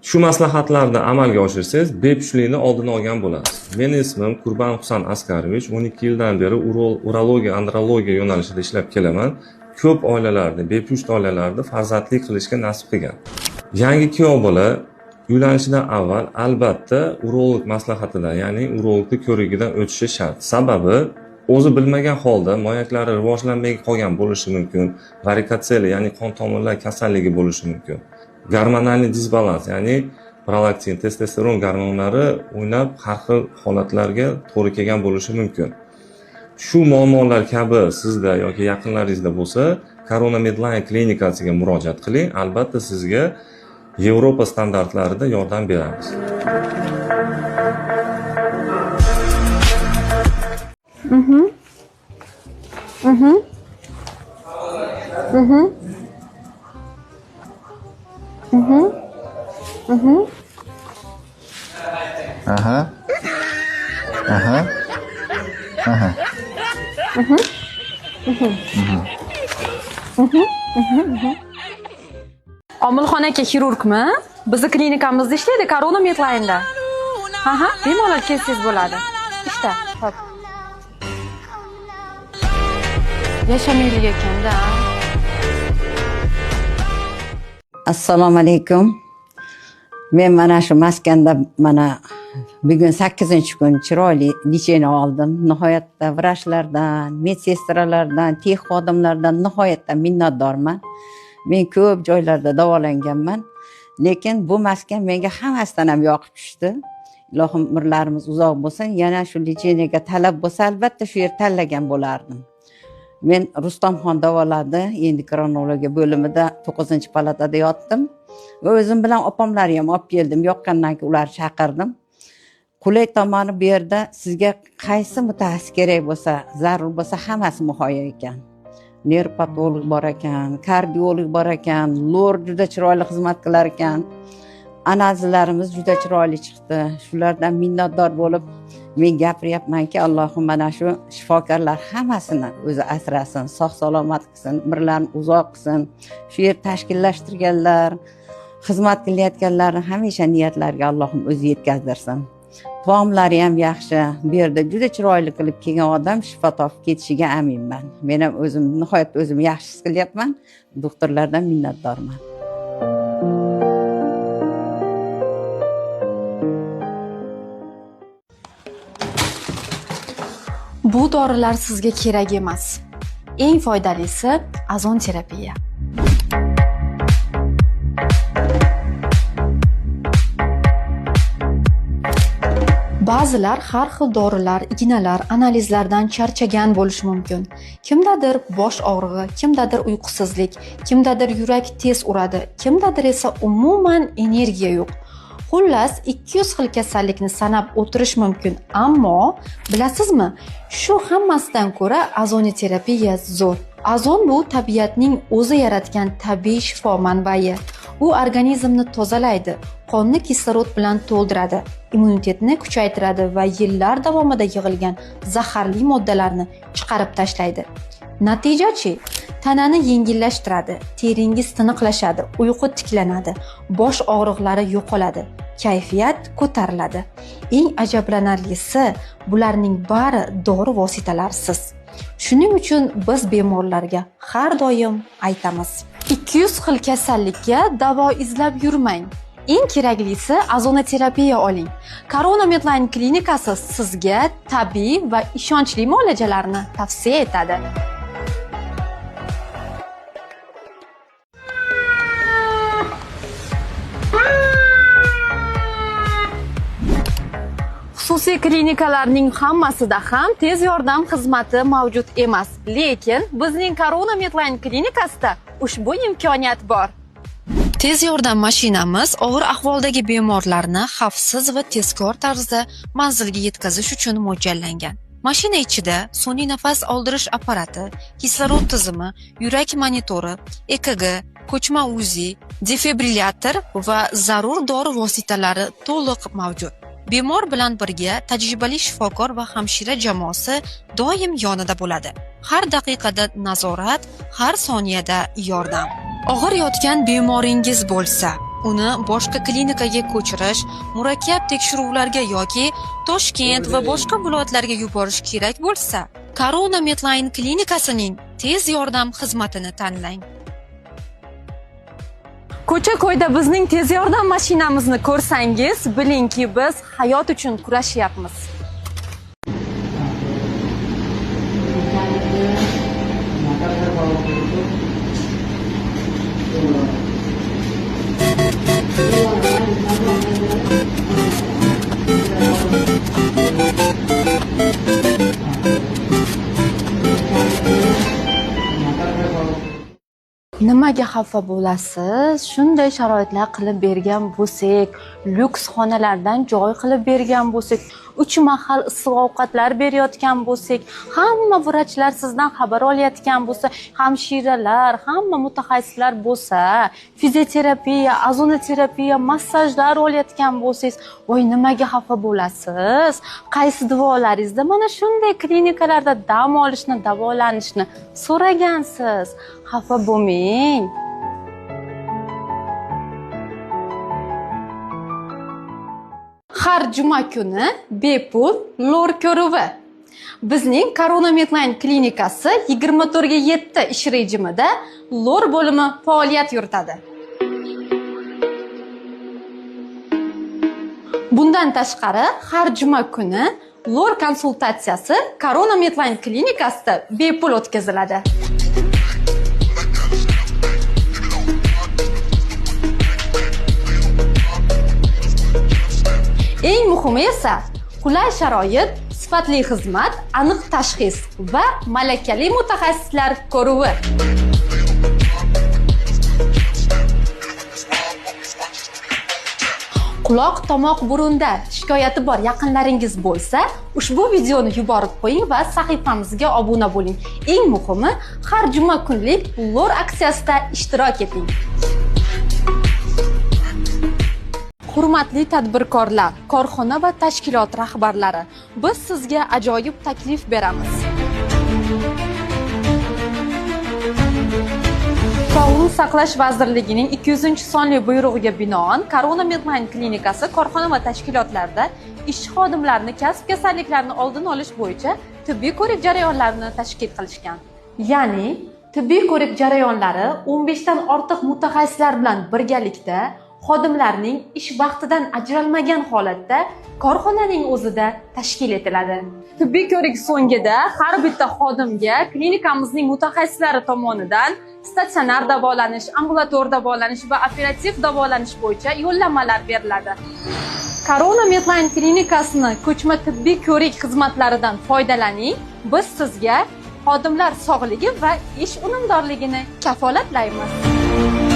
Shu maslahatlarni amalga oshirsangiz, bepushtlikni oldini olgan bo'lasiz. Meni ismim Kurban Husan Askarovich, 12 yildan beri urologiya, andrologiya yo'nalishida ishlab kelaman. Ko'p oilalarni, bepusht oilalarni farzandli qilishga nasib qilgan. Yangi kuyov bola uylanishidan avval albatta urolog maslahatidan, ya'ni urologni ko'rigidan o'tishi shart. Sababi o'zi bilmagan holda moyaklari rivojlanmay qolgan bo'lishi mumkin, varikotseliya, ya'ni qon tomirlar kasalligi bo'lishi mumkin. Gormonalniy disbalans, ya'ni prolaktin, testosteron gormonlari o'ynab har xil holatlarga to'g'ri kelgan bo'lishi mumkin. Shu muammolar kabi sizda yoki yaqinlaringizda bo'lsa, Corona Medline klinikasiga murojaat qiling. Albatta sizga Yevropa standartlarida yordam beramiz. Aha. Aha. Aha. Omilxon aka xirurgmi? Bizni klinikamizda ishlaydi, Corona Medline'da. Ha, bemalol kelsangiz bo'ladi. Ishda, hop. Yashamaylik ekanda. Assalomu alaykum. Men mana shu maskanda mana bugun 8-kun chiroyli лечение oldim. Nihoyatda vrachlardan, medsestralardan, tex xodimlardan nihoyatda minnatdorman. Men ko'p joylarda davolanganman, lekin bu maskan menga hammasidan ham yoqib tushdi. Ilohim umrlarimiz uzoq bo'lsin. Yana shu лечение ga talab bo'lsa, albatta shu yer tanlagan bo'lardim. Men Rustamxon davoladi, endokrinologiya bo'limida 9-palatada yotdim va o'zim bilan opamlarni ham olib keldim. Yoqqandan keyin ularni chaqirdim. Qulay tomoni bu yerda sizga qaysi mutaxassis kerak bo'lsa, zarur bo'lsa, hammasi muhayyo ekan. Neyropatolog bor ekan, kardiolog bor ekan, lor juda chiroyli xizmat qilar ekan. Analizlarimiz juda chiroyli chiqdi. Shulardan minnatdor bo'lib men gapiryapmanki, Allohim mana shu shifokorlar hammasini o'zi asrasin, sog' salomat qilsin, umrlarini uzoq qilsin. Shu yer tashkillashtirganlar, xizmat qilayotganlarni hamisha niyatlariga Allohim o'zi yetkazdirsin. Taomlari ham yaxshi. Bu yerda juda chiroyli qilib kelgan odam shifo topib ketishiga aminman. Men ham o'zim nihoyatda o'zim yaxshi his qilyapman. Doktorlardan minnatdorman. Bu dorilar sizga kerak emas. Eng foydalisi ozon terapiya. Ba'zilar har xil dorilar, ignalar, analizlardan charchagan bo'lishi mumkin. Kimdadir bosh og'rig'i, kimdadir uyqusizlik, kimdadir yurak tez uradi, kimdadir esa umuman energiya yo'q. Xullas, 200 xil kasallikni sanab o'tirish mumkin, ammo bilasizmi, shu hammasidan ko'ra ozonoterapiya zo'r. Ozon bu tabiatning o'zi yaratgan tabiiy shifo manbai. U organizmni tozalaydi, qonni kislorod bilan to'ldiradi, immunitetni kuchaytiradi va yillar davomida yig'ilgan zaharli moddalarni chiqarib tashlaydi. Natijachi, tanani yengillashtiradi, teringiz tiniqlashadi, uyqu tiklanadi, bosh og'riqlari yo'qoladi, kayfiyat ko'tariladi. Eng ajablanarlisi, bularning bari dori vositalarisiz. Shuning uchun biz bemorlarga har doim aytamiz: 200 xil kasallikka davo izlab yurmang. Eng keraklisi ozonoterapiya oling. Corona Medline klinikasi sizga tabiiy va ishonchli muolajalarni tavsiya etadi. Xususiy klinikalarning hammasida ham tez yordam xizmati mavjud emas, lekin bizning Corona Medline klinikasida ushbu imkoniyat bor. Tez yordam mashinamiz og'ir ahvoldagi bemorlarni xavfsiz va tezkor tarzda manzilga yetkazish uchun mo'ljallangan. Mashina ichida sun'iy nafas oldirish apparati, kislorod tizimi, yurak monitori, EKG, ko'chma UZI, defibrillyator va zarur dori vositalari to'liq mavjud. Bemor bilan birga tajribali shifokor va hamshira jamoasi doim yonida bo'ladi. Har daqiqada nazorat, har soniyada yordam. Og'ir yotgan bemoringiz bo'lsa, Uni boshqa klinikaga ko'chirish, murakkab tekshiruvlarga yoki Toshkent va boshqa viloyatlarga yuborish kerak bo'lsa, Corona Medline klinikasining tez yordam xizmatini tanlang. Ko'cha-ko'yda bizning tez yordam mashinamizni ko'rsangiz, bilingki, biz hayot uchun kurashyapmiz. Nimaga xafa bo'lasiz? Shunday sharoitlar qilib bergan bo'lsak, lyuks xonalardan joy qilib bergan bo'lsak, 3 mahal issiq ovqatlar berayotgan bo'lsak, hamma vrachlar sizdan xabar olayotgan bo'lsa, hamshiralar, hamma mutaxassislar bo'lsa, fizioterapiya, ozonoterapiya, massajlar olayotgan bo'lsangiz, voy nimaga xafa bo'lasiz? Qaysi duolaringizda mana shunday klinikalarda dam olishni, davolanishni so'ragansiz? Xafa bo'lmang. Har juma kuni bepul lor ko'ruvi. Bizning Corona Medline klinikasi 24/7 ish rejimida lor bo'limi faoliyat yuritadi. Bundan tashqari, har juma kuni lor konsultatsiyasi Corona Medline klinikasida bepul o'tkaziladi. Eng muhimi esa qulay sharoit, sifatli xizmat, aniq tashxis va malakali mutaxassislar ko'ruvi. Quloq, tomoq, burunda shikoyati bor yaqinlaringiz bo'lsa, ushbu videoni yuborib qo'ying va sahifamizga obuna bo'ling. Eng muhimi, har juma kunlik lor aksiyasida ishtirok eting. Hurmatli tadbirkorlar, korxona va tashkilot rahbarlari, biz sizga ajoyib taklif beramiz. Sog'liqni saqlash vazirligining 200-sonli buyrug'iga binoan Corona Medline klinikasi korxona va tashkilotlarda ishchi xodimlarni kasb kasalliklarini oldini olish bo'yicha tibbiy ko'rik jarayonlarini tashkil qilishgan. Ya'ni tibbiy ko'rik jarayonlari 15 dan ortiq mutaxassislar bilan birgalikda xodimlarning ish vaqtidan ajralmagan holatda korxonaning o'zida tashkil etiladi. Tibbiy ko'rik so'ngida har bitta xodimga klinikamizning mutaxassislari tomonidan statsionar davolanish, ambulator davolanish va operativ davolanish bo'yicha yo'llanmalar beriladi. Corona Medline klinikasini ko'chma tibbiy ko'rik xizmatlaridan foydalaning. Biz sizga xodimlar sog'ligi va ish unumdorligini kafolatlaymiz.